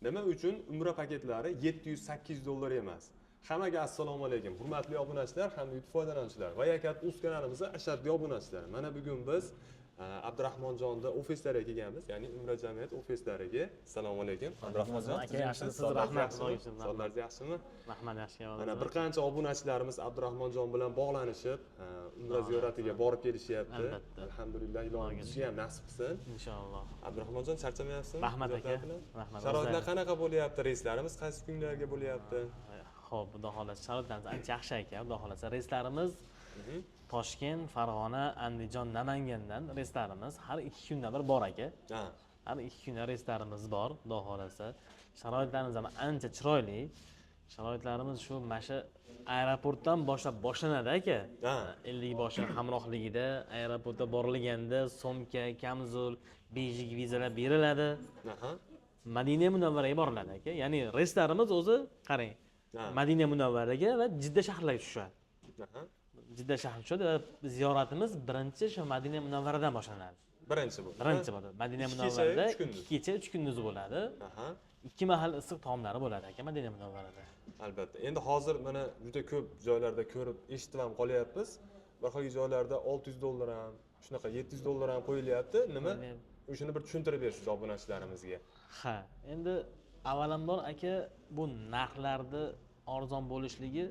Nima uchun umra paketlari 700-800 dollar emas? Hammaga assalomu alaykum, hurmatli obunachilar hamda YouTube foydalanuvchilar va Yakat Uz kanalimizga ashaddiy obunachilar. Mana bugun biz Abdurahmonjonda ofislariga kelganmiz, ya'ni Umra jamiyat ofislariga. Assalomu alaykum, Abdurahmonjon. Aka, yaxshimisiz? Rahmat, Sog'ligingiz yaxshimi? Rahmat, yaxshi. Mana bir qancha obunachilarimiz Abdurahmonjon bilan bog'lanishib, umra ziyoratiga borib kelishyapti. Albatta. Alhamdulillah, ilohim bizga ham nasib qilsin. Inshaalloh. Abdurahmonjon, charchamayapsizmi? Rahmat aka. Rahmat. Sharoitlar qanaqa bo'lyapti? Reyslarimiz qaysi kunlarga bo'lyapti? Xo'p, xudo xolasa sharoitlarimiz ancha yaxshi aka. Xudo xolasa reyslarimiz Toshkent, Farg'ona, Andijon, Namangandan reyslarimiz har 2 kunda bir bor aka. Har 2 kunda reyslarimiz bor, xudo xolasa. Sharoitlarimiz ham ancha chiroyli. Sharoitlarimiz shu mana shu aeroportdan boshlab boshlanadi aka. 50 boshi hamrohligida aeroportda borilganda somka, kamzul, bejik vizalar beriladi. Madina Munavvaraga boriladi aka. Ya'ni reyslarimiz o'zi qarang, Madina Munavvaraga va Jidda shaharlariga tushadi. Jidda shahriga tushadi va ziyoratimiz birinchi shu Madina Munavvaradan boshlanadi. Birinchi bo'ladi. Birinchi bo'ladi. Madina Munavvarada 2 kecha 3 kunduz bo'ladi. 2 mahal issiq taomlari bo'ladi aka Madina Munavvarada. Albatta. Endi hozir mana juda ko'p joylarda ko'rib, eshitib ham qolyapmiz. Bir xil joylarda 600 dollar ham, shunaqa 700 dollar ham qo'yilyapti. Nima? O'shani bir tushuntirib bersiz obunachilarimizga. Ha, endi avvalambor aka bu narxlarni arzon bo'lishligi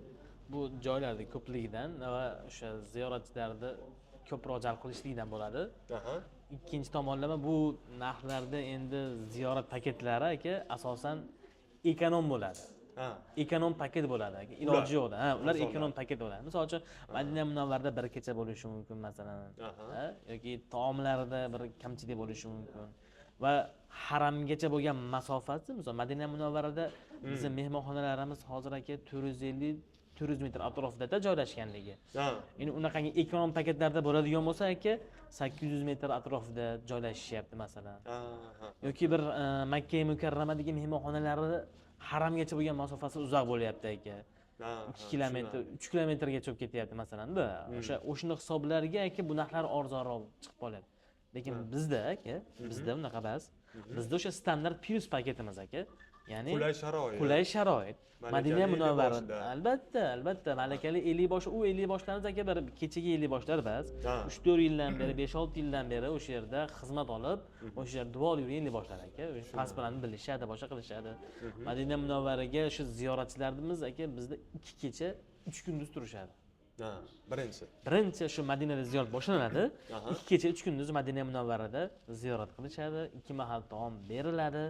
bu joylarda ko'pligidan va o'sha ziyoratchilarni ko'proq jalb qilishligidan bo'ladi. Ikkinchi tomonlama bu narxlarda endi ziyorat paketlari aka asosan ekonom bo'ladi. Ekonom paket bo'ladi aka, iloji yo'qda. Ha, ular ekonom paket bo'ladi. Misol uchun Madina Munavvarada bir kecha bo'lishi mumkin masalan, yoki taomlarda bir kamchilik bo'lishi mumkin. Va haramgacha bo'lgan masofasi, misol Madina Munavvarada bizning mehmonxonalarimiz hozir aka 450-400 metr atrofida joylashganligi. Endi unaqangi ekonom paketlarda bo'ladigan bo'lsa aka 800 metr atrofida joylashishyapti masalan. Yoki bir Makka Mukarramadagi mehmonxonalarida haramgacha bo'lgan masofasi uzoq bo'lyapti aka. 2 kilometr, 3 kilometrgacha bo'lib ketyapti masalan-da. O'sha o'shani hisoblarga aka bu narxlar arzonroq chiqib qolyapti. Lekin bizda aka, bizda unaqa emas. Bizda o'sha standart plus paketimiz aka. Ya'ni qulay sharoit. Qulay sharoit. Madina Munavvara. Albatta, albatta malakali 50 bosh, u 50 boshlarimiz aka bir kechagi 50 boshlar emas. 3-4 yildan beri, 5-6 yildan beri o'sha yerda xizmat olib, o'sha yerda duo olib yurgan 50 boshlar aka. Pasportni bilishadi, boshqa qilishadi. Madina Munavvaraga shu ziyoratchilarimiz aka bizda 2 kecha, 3 kunduz turishadi. Birinchi. Birinchi shu Madinada ziyorat boshlanadi. 2 kecha 3 kunduz Madina Munavvarada ziyorat qilishadi, 2 mahal taom beriladi.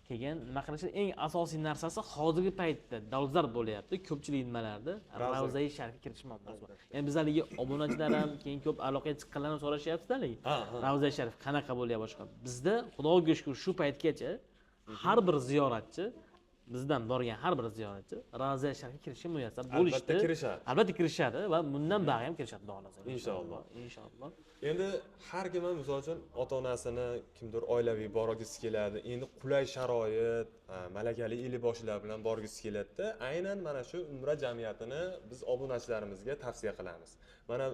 Keyin nima qilishadi? Eng asosiy narsasi hozirgi paytda dolzarb bo'lyapti ko'pchilik nimalarda Ravzai Sharifga kirish muammosi bor. Ya'ni biz haligi obunachilar ham keyin ko'p aloqaga chiqqanlar ham so'rashyapti haligi. Ravzai Sharif qanaqa bo'lyapti boshqa. Bizda Xudoga shukr shu paytgacha har bir ziyoratchi bizdan borgan har bir ziyoratchi Ravzai Sharifga kirishga muyassar bo'lishdi. Albatta kirishadi. Albatta kirishadi va bundan bag'i ham kirishadi xudo xolasa. Inshaalloh. Inshaalloh. Endi har kim ham misol uchun ota-onasini kimdir oilaviy borgisi keladi. Endi qulay sharoit, malakali ellikboshilar bilan borgisi keladi-da. Aynan mana shu Umra jamiyatini biz obunachilarimizga tavsiya qilamiz. Mana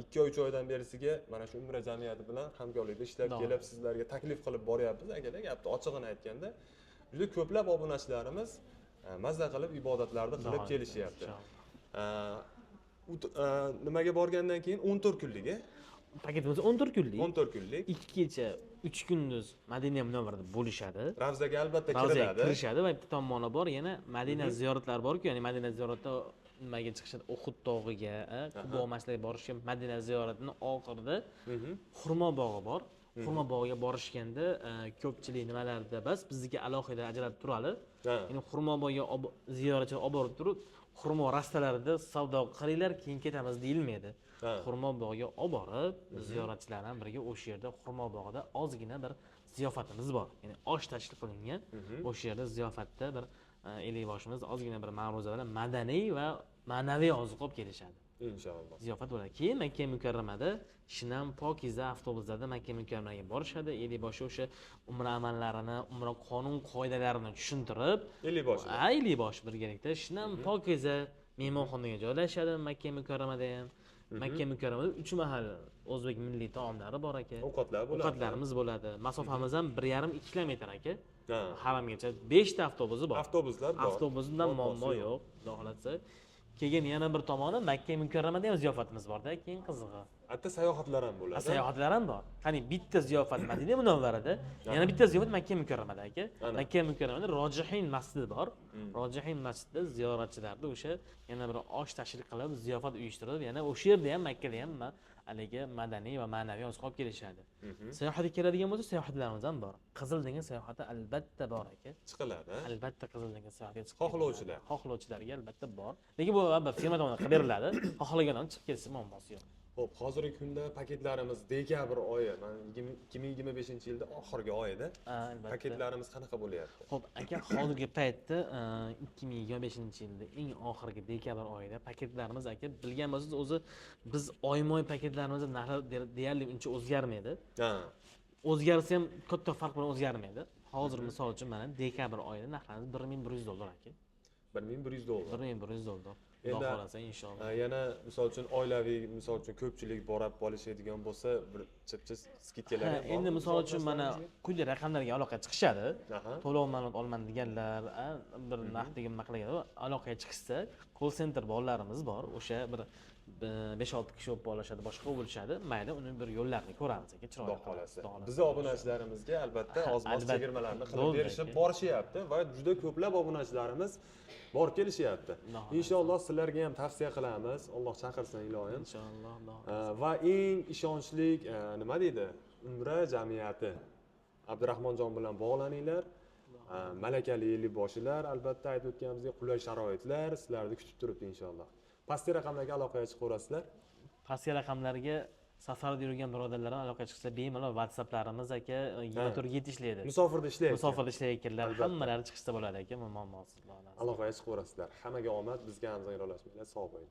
2 oy 3 oydan berisiga mana shu Umra jamiyati bilan hamkorlikda ishlab kelib sizlarga taklif qilib boryapmiz. Akalar, gapni ochig'ini aytganda juda ko'plab obunachilarimiz mazza qilib ibodatlarni qilib kelishyapti. Nimaga borgandan keyin 14 kunlik paketimiz 14 kunlik. 14 kunlik. 2 kecha 3 kunduz Madina Munavvarada bo'lishadi. Ravzaga albatta kiriladi. Kirishadi va bitta tomoni bor, yana Madina ziyoratlari bor-ku, ya'ni Madina ziyoratda nimaga chiqishadi? Uhud tog'iga, Qubo masjidiga borishgan Madina ziyoratining oxirida xurmo bog'i bor. Xurmo bog'iga borishganda ko'pchilik nimalarda bas bizniki alohida ajralib turadi. Ya'ni xurmo bog'iga ziyoratchilar olib borib turib, xurmo rastalarida savdo qilinglar, keyin ketamiz deyilmaydi. Xurmo bog'iga olib borib, ziyoratchilar bilan birga o'sha yerda xurmo bog'ida ozgina bir ziyofatimiz bor. Ya'ni osh tashkil qilingan. O'sha yerda ziyofatda bir ellikboshimiz ozgina bir ma'ruza bilan madaniy va ma'naviy oziq olib kelishadi. Inshaalloh. Ziyofat bo'ladi. Keyin Makka Mukarramada shinam pokiza avtobuslarda Makka Mukarramaga borishadi. Ellikboshi o'sha umra amallarini, umra qonun qoidalarini tushuntirib, Ellikboshi. Ha, ellikboshi birgalikda shinam pokiza mehmonxonaga joylashadi Makka Mukarramada ham. Makka Mukarramada 3 mahal o'zbek milliy taomlari bor aka. Ovqatlar bo'ladi. Ovqatlarimiz bo'ladi. Masofamiz ham 1,5-2 kilometr aka. Haramgacha 5 ta avtobusi bor. Avtobuslar bor. Avtobusdan muammo yo'q, xudo xohlasa. Keyin yana bir tomoni Makka Mukarramada ham ziyofatimiz borda, keyin qizig'i. Hatto sayohatlar ham bo'ladi. Sayohatlar ham bor. Qani bitta ziyofat Madina Munavvarada, yana bitta ziyofat Makka Mukarramada aka. Makka Mukarramada Rojihin masjidi bor. Rojihin masjidida ziyoratchilarni o'sha yana bir osh tashkil qilib, ziyofat uyushtirib, yana o'sha yerda ham Makkada ham haligi madaniy va ma'naviy oziq olib kelishadi. Sayohatga keladigan bo'lsa, sayohatlarimiz ham bor. Qizil dengiz sayohati albatta bor aka. Chiqiladi. Albatta Qizil dengiz sayohatiga chiqiladi. Xohlovchilar. Xohlovchilarga albatta bor. Lekin bu firma tomonidan qilib beriladi. Xohlagan odam chiqib ketsa muammosi yo'q. Xo'p, hozirgi kunda paketlarimiz dekabr oyi, mana 2025-yilda oxirgi oyida paketlarimiz qanaqa bo'lyapti? Xo'p, aka, hozirgi paytda 2025-yilda eng oxirgi dekabr oyida paketlarimiz aka, bilgan bo'lsangiz, o'zi biz oyma-oy paketlarimizni narxi deyarli uncha o'zgarmaydi. O'zgarsa ham katta farq bilan o'zgarmaydi. Hozir misol uchun mana dekabr oyida narxlarimiz $1100 aka. $1100. $1100. Xudo xohlasa inshaalloh. Yana misol uchun oilaviy, misol uchun ko'pchilik borib olishadigan bo'lsa, bir chipcha skidkalar ham bor. Endi misol uchun mana quyidagi raqamlarga aloqa chiqishadi. To'lov ma'lumot olaman deganlar, bir narx degan nima qilgan aloqaga chiqishsa, call center bolalarimiz bor. O'sha bir 5-6 kishi bo'lib olishadi, boshqa bo'lishadi. Mayli, uni bir yo'llarini ko'ramiz aka, chiroyli. Xudo xohlasa. Biz obunachilarimizga albatta oz-moz chegirmalarni qilib berishib borishyapti va juda ko'plab obunachilarimiz borib kelishyapti. Inshaalloh sizlarga ham tavsiya qilamiz. Alloh chaqirsin iloyim. Inshaalloh. Va eng ishonchli nima deydi? Umra jamiyati. Abdurahmonjon bilan bog'laninglar. Malakali ellikboshilar, albatta aytib o'tganimizdek qulay sharoitlar sizlarni kutib turibdi inshaalloh. Pastki raqamlarga aloqaga chiqaverasizlar. Pastki raqamlarga safarda yurgan birodarlar ham aloqaga chiqsa bemalol WhatsApplarimiz aka 24/7 ishlaydi. Musofirda ishlaydi. Musofirda ishlayotganlar hammalari chiqishsa bo'ladi aka, muammosiz. Aloqaga chiqaverasizlar. Hammaga omad, bizga ham zangirolashmanglar, sog' bo'ling.